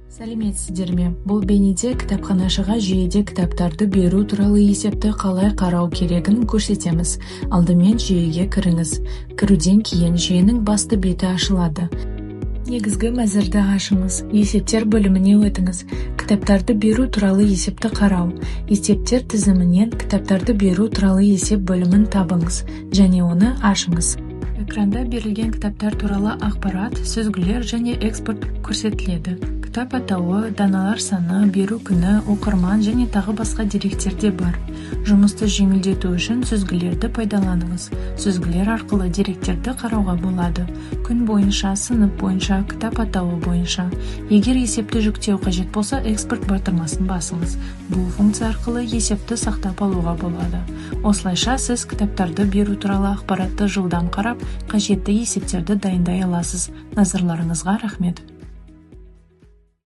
Сәлеметсіздер ме? Бұл бейнеде кітапханашыға жүйеде кітаптарды беру туралы есепті қалай қарау керегін көрсетеміз. Алдымен жүйеге кіріңіз. Кіруден кейін жүйенің басты беті ашылады. Негізгі мәзірді ашыңыз. Есептер бөліміне өтіңіз. Кітаптарды беру туралы есепті қарау. Есептер тізімінен Кітаптарды беру туралы есеп бөлімін табыңыз және оны ашыңыз. Экранда берілген кітаптар туралы ақпарат, сүзгілер және экспорт көрсетіледі. Кітап атауы, даналар саны, беру күні, оқырман және тағы басқа деректер де бар. Жұмысты жеңілдету үшін сүзгілерді пайдаланыңыз. Сүзгілер арқылы деректерді қарауға болады. Күн бойынша, сынып бойынша, кітап атауы бойынша. Егер есепті жүктеу қажет болса, экспорт батырмасын басыңыз. Бұл функция арқылы есепті сақтап алуға болады. Осылайша сіз кітаптарды беру туралы ақпаратты жылдам қарап, қажетті есептерді дайындай аласыз. Назарларыңызға рахмет.